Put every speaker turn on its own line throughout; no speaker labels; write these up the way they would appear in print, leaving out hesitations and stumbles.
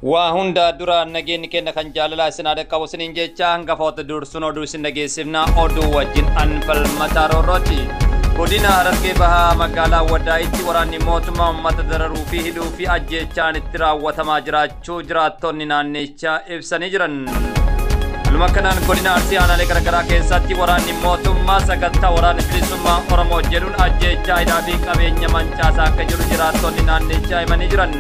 Waa hunda dura nageenyi keenya kan jaalalaa isin haa dhaqqabu isiniin jecha hangafoota dursuun oduu isin dhageessifna oduu wajjin anfalmataa roorrooti. Godina Harargee Bahaa magaalaa Wadaayitti waraanni mootummaa uummata dararuu fi hidhuu fi ajjeechaan itti raawwatamaa jiraachuu jiraattonni naannichaa ibsanii jiran. Haaluma kanaan godina Arsii aanaalee garaagaraa keessatti waraanni mootummaa sagantaa waraana bilisummaa Oromoo jedhuun ajjeechaa hidhaa fi qabeenya mancaasaa akka jiru jiraattonni naannichaa himanii jiran.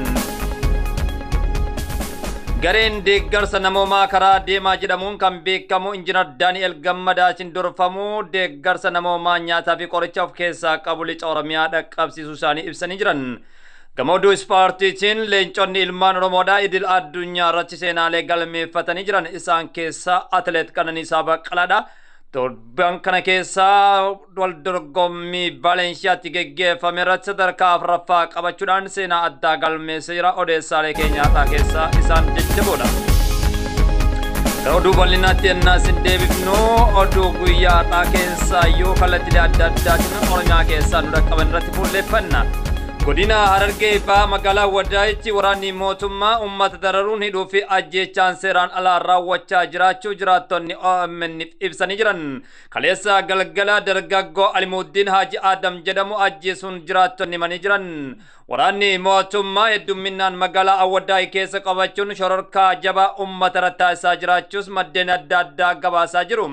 Gareen deeggarsa namoomaa karaa deemaa jedhamuun kan beekamu Injiinar Daani'el Gammadaatiin durfamu deeggarsa namoomaa nyaataa fi qoricha of keessaa qabu lixa Oromiyaa dhaqqabsiisuu isaanii ibsanii jiran. Gama oduu ispoortiitiin leenconni ilmaan Oromoodhaa idil addunyaa irratti seenaalee galmeeffatanii jiran isaan keessaa Atileet Qananiisaa Baqqalaadha. Torban kana keessaa wal dorgommii Vaalenshiyaatti geggeeffame irratti sadarkaa afuraffaa qabachuudhaan seenaa addaa galmeessee jira. Odeessaalee keenya har'aa keessaa isaan jajjaboodha. Gara oduu bal'inaatti ennaa isin deebifnu oduu guyyaa har'aa keessaa iyyuu kallattiilee adda addaatiin Oromiyaa keessaa nu dhaqqaban irratti fuulleeffanna. Godina Harargee Bahaa magaalaa Wadaayitti waraanni mootummaa uummata dararuun hidhuu fi ajjeechaan seeraan alaa raawwachaa jiraachuu jiraattonni OMN ibsanii jiran. Kaleessa galgala dargaggoo Alimuuddiin Haaji Adam jedhamu ajjeesuun jiraattonni himanii jiran. Waraanni mootummaa heddumminaan magaalaa Awwadaayi keessa qabachuun shororkaa jabaa uummata irratti taasisaa jiraachuus maddeen adda addaa gabaasaa jiru.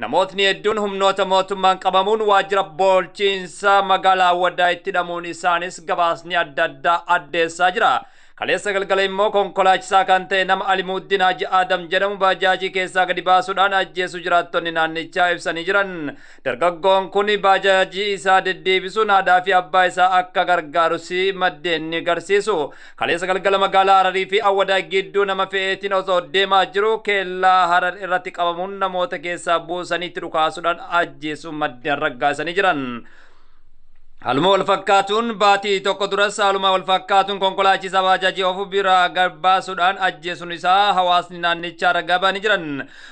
Namootni hedduun humnoota mootummaan qabamuun waajjira bulchiinsa magaalaa Awwadaayitti hidhamuun isaanis gabaasni adda addaa addeessaa jira. Kaleessa galgala immoo konkolaachisaa kan ta'e nama Alimuuddiin Haaji Adam jedhamu baajaajii keessaa gadi baasuudhaan ajjeesuu jiraattonni naannichaa ibsanii jiran. Dargaggoon kun baajaajii isaa deddeebisuun haadhaa fi abbaa isaa akka gargaarus maddeen ni agarsiisu. Kaleessa galgala magaalaa Hararii fi Awwadaa gidduu nama fe'eetiin osoo deemaa jiru kellaa Harar irratti qabamuun namoota keessaa buusaniitti dhukaasuudhaan ajjeesuu maddeen raggaasanii jiran. Haaluma wal fakkaatuun baatii tokko duras haaluma wal fakkaatuun konkolaachisaa baajaajii ofu bira baasuudhaan ajjeesuun isaa hawaasni naannichaa ragaa ba'anii jiran.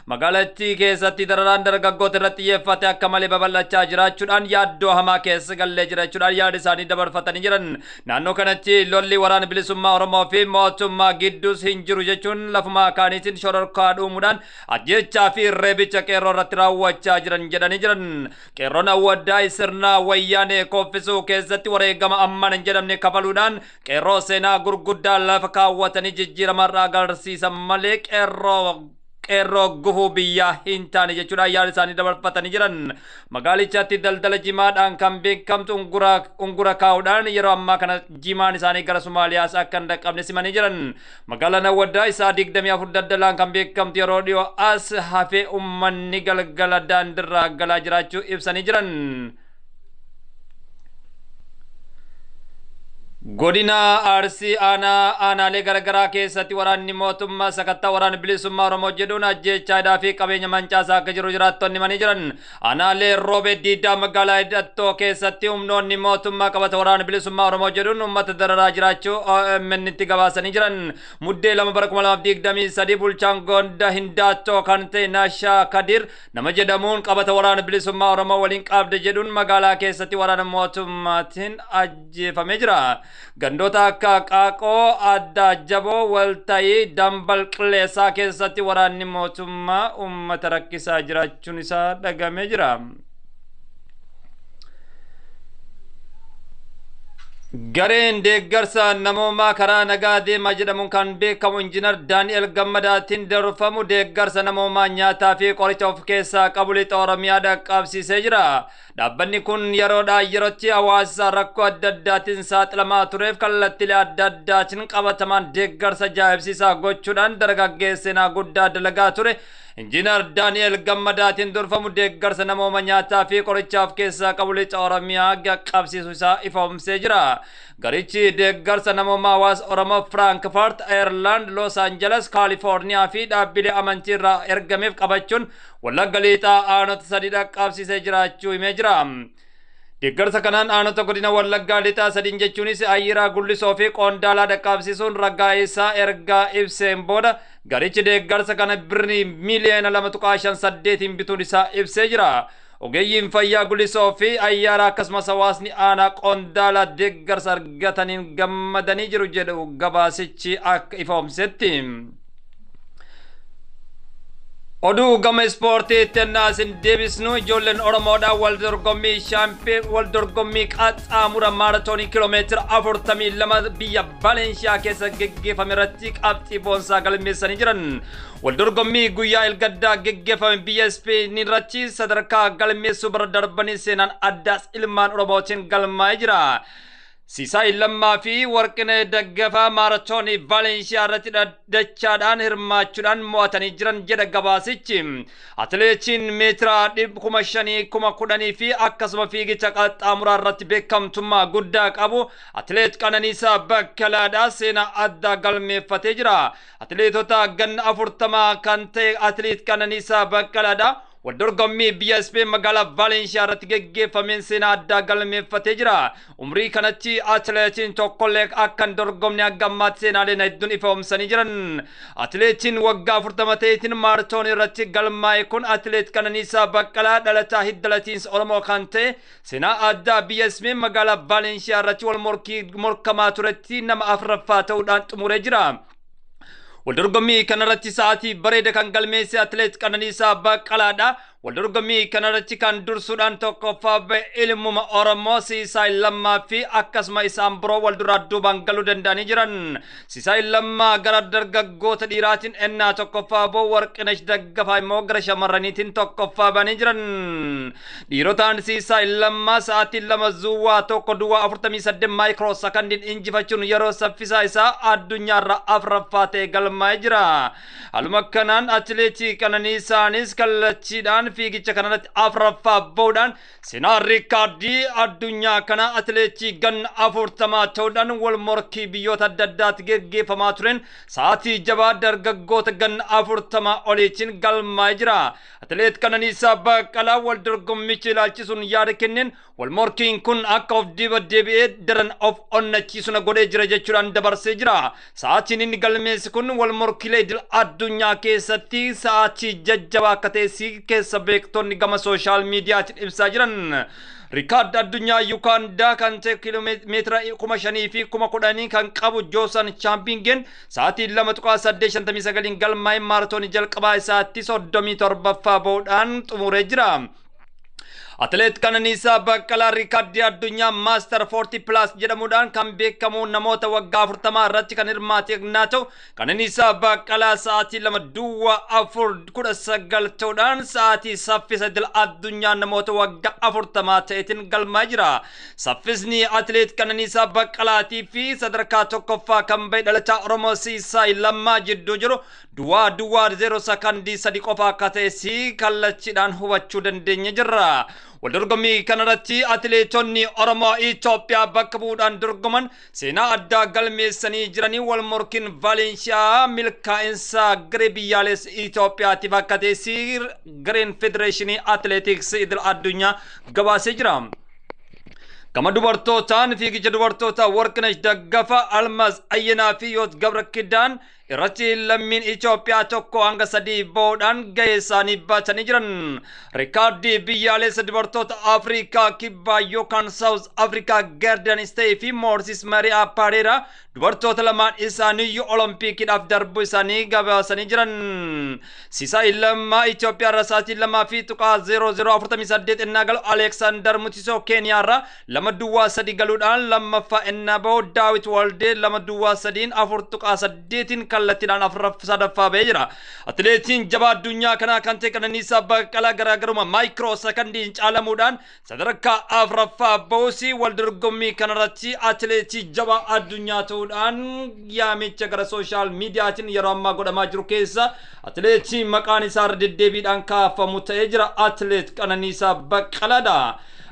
Magaalattii keessatti dararaan dargaggoota irratti xiyyeeffate akka malee babal'achaa jiraachuudhaan yaaddoo hamaa keessa gallee jiraachuudhaan yaada isaanii dabarfatanii jiran. Naannoo kanatti lolli waraana bilisummaa Oromoo fi mootummaa gidduus hin jiru jechuun lafumaa kaaniitiin shororkaa dhuumuudhaan ajjeechaa fi reebicha qeerroo irratti raawwachaa jiran jedhanii jiran. Qeerroon Awwaddaa sirna wayyaanee koffisuu keessatti wareegama amman hin jedhamne kafaluudhaan qeerroo seenaa gurguddaa lafa kaawwatanii jijjiirama irraa agarsiisan malee qeerroo gufuu biyyaa hin taane jechuudhaan yaada isaanii dabarfatanii jiran. Magaalichatti daldala jimaadhaan kan beekamtu ungura kaa'uudhaan yeroo ammaa kana jimaan isaanii gara Somaaliyaas akka hin dhaqqabne simanii jiran. Magaalaan Awwaddaa isaa 24 daldalaan kan beekamtu yeroo dhiyoo as hafee uummanni galgala daandiirraa galaa jiraachuu ibsanii jiran. Godina Arsii aanaalee garaagaraa keessatti waraanni mootummaa sakattaa waraana bilisummaa Oromoo jedhuun ajjeechaa hidhaa fi qabeenya mancaasaa akka jiru jiraattonni himanii jiran. Aanaalee Roobee Diidaa magaalaa Hidhattoo keessatti humnoonni mootummaa qabata waraana bilisummaa Oromoo jedhuun uummata dararaa jiraachuu OMN itti gabaasanii jiran. Muddee 2 bara 2023 bulchaan Gonda Hindaattoo kan ta'e Nashaa Kadir nama jedhamuun qabata waraana bilisummaa Oromoo waliin qabde jedhuun magaalaa keessatti waraana mootummaatiin ajjeefamee jira. Gandoota akka Qaaqoo, Addaa Jaboo, Waltayii, Dambal Qilleessaa keessatti waraanni mootummaa uummata rakkisaa jiraachuun isaa dhagamee jira. Gareen deeggarsa namoomaa karaa nagaa deemaa jedhamuun kan beekamu Injiinar Daani'el Gammadaatiin durfamu deeggarsa namoomaa nyaataa fi qoricha of keessaa qabu lixa Oromiyaa dhaqqabsiisee jira. Dhaabbanni kun yeroodhaa yerootti hawaasa rakkoo adda addaatiin saaxilamaa tureef kallattiilee adda addaatiin qabatamaan deeggarsa ajaa'ibsiisaa gochuudhaan dargaggeessa seenaa guddaa dalagaa ture. Injiinar Daani'el Gammadaatiin durfamu deeggarsa namooma nyaataa fi qoricha of keessaa qabu lixa Oromiyaa qaqqabsiisuu isaa ifoomsee jira. Garichi deeggarsa namoomaa hawaasa Oromoo Firaankifaart, Ayerlaand, Los Angeles, Kaalifoorniyaa fi dhaabbilee amantii irraa ergameef qabachuun Wallagga Lixaa aanota sadii dhaqqabsiisee jiraachuu himee jira. Deeggarsa kanaan aanota godina Wallaggaa Lixaa sadiin jechuunis Ayyiraa Gullisoo fi Qondaalaa dhaqqabsiisuun ragaa isaa ergaa ibseen booda garichi deeggarsa kana birrii miiliyoona 2.58 bituun isaa ibsee jira. Ogeeyyiin fayyaa Gulisoo fi Ayyaara akkasumas hawaasni aanaa Qondaalaa deeggarsa argataniin gammadanii jiru jedhu gabaasichi akka ifoomsetti. Oduu gama ispoortiitti ennaa isin deebisnu, ijoolleen Oromoodhaan wal dorgommii shaampiyeen wal dorgommii qaxxaamura maaratoonii kiiloomeetira 42 biyya Valeenshiyaa keessa geggeeffame irratti qabxii boonsaa galmeessanii jiran. Wal dorgommii guyyaa ilgaddaa geggeeffame biyya Ispeenii irratti sadarkaa galmeessuu bira darbanii seenaan addaas ilmaan Oromootiin galmaa'ee jira. Siisaayi Lammaa fi Warqinee Daggafaa maaratoonii Valeenshiyaa irratti dachaadhaan hirmaachuudhaan mo'atanii jiran jedha gabaasichi. Atileetiin meetira 5,000, 10,000 fi akkasuma fiigicha qaxxaamuraa irratti beekamtummaa guddaa qabu Atileet Qananiisaa Bakkalaadhaa seenaa addaa galmeeffatee jira. Atileetota ganna 40 kan ta'e Atileet Qananiisaa Bakkalaadhaa waldorgommii biyya Ispeen magaalaa Valeenshiyaa irratti geggeeffameen seenaa addaa galmeeffatee jira. Umrii kanatti atileetiin tokkollee akka hin dorgomne hanga ammaatti seenaaleen hedduun ifoomsanii jiran. Atileetiin waggaa 40 ta'eetiin maaratoonii irratti galmaa'e kun Atileet Qananiisaa Baqqalaa dhalataa hidda latiinsa Oromoo kan ta'e seenaa addaa biyya Ispeen magaalaa Valeenshiyaa irratti wal morkii morkamaa turetti nama afraffaa ta'uudhaan xumuree jira. Waldorgommii kanarratti sa'aatii bareeda kan galmeesse Atileet Qananiisaa Baqqalaadha. Waldorgommii kanarratti kan dursuudhaan tokkoffaa ba'e ilmuma Oromoo Siisaay Lammaa fi akkasuma isaan biroo wal duraa duubaan galuu danda'anii jiran. Siisaay Lammaa gara dargaggoota dhiiraatiin ennaa tokkoffaa ba'u, Warqinesh Daggafaa immoo gara shamarraniitiin tokkoffaa ba'anii jiran. Dhiirotaan Siisaay Lammaa sa'aatii 2:01.48 maayikiroo sakandiin injifachuun yeroo saffisaa isaa addunyaarra afraffaa ta'e galmaa'ee jira. Haaluma kanaan atileetii Qananiisaanis kallachiidhaan fiigicha kanarratti afraffaa ba'uudhaan seenaa riikaardii addunyaa kana atileetii ganna 40 ta'uudhaan wal morkii biyyoota adda addaatti geggeeffamaa tureen sa'aatii jabaa dargaggoota ganna 40 oliitiin galmaa'ee jira. Atileet Qananiisaa Baqqalaa wal dorgommicha ilaalchisuun yaada kenneen, wal morkiin kun akka of diba deebi'ee daran of onnachiisu na godhee jira jechuudhaan dabarsee jira. Sa'aatiin inni galmeesse kun wal morkiilee idil addunyaa keessatti sa'aatii jajjabaa akka ta'e si keessa beektonni gama sooshaal miidiyaatiin ibsaa jiran. Rikaard addunyaa Yukaandaa kan ta'e kiiloomeetira 5,000 fi 10,000 kan qabu Joosan Chaampingen sa'aatii 2.859 galmaa'ee maaratoonii jalqabaa isaatti 37ffaa ba'uudhaan xumuree jira. Atileet Qananiisaa Baqqalaa riikaardii addunyaa Master 40 Plus jedhamuudhaan kan beekamu namoota waggaa 40 irratti kan hirmaate yoo ta'u, Qananiisaa Baqqalaa sa'aatii 2:04.19 ta'uudhaan sa'aatii saffisa idil addunyaa namoota waggaa 40 ta'eetiin galmaa jira. Saffisni Atileet Qananiisaa Baqqalaatii fi sadarkaa tokkoffaa kan bahe dhalataa Oromoo Siisaay Lammaa jidduu jiru 0.00 sakandii 3 qofa akka ta'e si kallachiidhaan hubachuu dandeenya jirra. Waldorgommii kanarratti atileetonni Oromoo Itoophiyaa bakka bu'uudhaan dorgoman seenaa addaa galmeessanii jiranii, wal morkiin Valeenshiyaa milkaa'insa garee biyyaalessa Itoophiyaatiif akka ta'e gareen Federeeshinii Atileetiksii idil addunyaa gabaasee jira. Gama dubartootaan fiigicha dubartoota Warqinesh Daggafa, Almaz Ayyanaa fi Yoot Gabra Kidaan irratti lammiin Itoophiyaa tokko hanga sadii bahuudhaan gahee isaanii baatanii jiran. Rikaardii biyyaalessa dubartoota Afrikaa Kibbaa yookaan South Africa Gerda Steyn fi Moorsis Mariyaa Pareera dubartoota lamaan isaaniiyyuu Olompiikiidhaaf darbuu isaanii gabaasanii jiran. Sisaay Lammaa Itoophiyaa irra sa'aatii 2.0048 ennaa galu, Aleeksaandar Mutisoo Keeniyaa irra 2:03 galuudhaan lammaffaa ennaa bahu, Daawit Waldee 2:03 4.8 kallattiidhaan sadaffaa bahee jira. Atileetiin jabaa addunyaa kanaa kan ta'e Qananiisaa Baqqalaa garaagaruma maayikiroo sakandiin caalamuudhaan sadarkaa afraffaa bahuusi wal dorgommii kanarratti atileetii jabaa addunyaa ta'uudhaan yaamicha gara sooshaal miidiyaatiin yeroo ammaa godhamaa jiru keessa atileetii maqaan isaa irra deddeebiidhaan kaafamu ta'ee jira, Atileet Qananiisaa Baqqalaadha.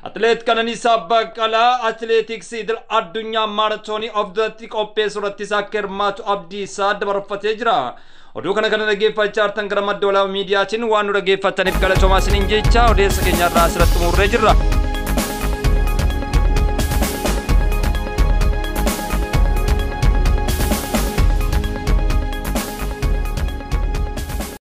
Atileet Qananiisaa Baqqalaa atileetiksii idil addunyaa maaratoonii of duratti qopheessuu irratti akka hirmaatu abdii isaa dabarfatee jira. Oduu kana dhaggeeffachaa jirtan gara madda olaanoo miidiyaatiin waan nu dhaggeeffataniif galatoomaa isiniin jecha, odeessa keenya irraa asirratti xumurree jirra.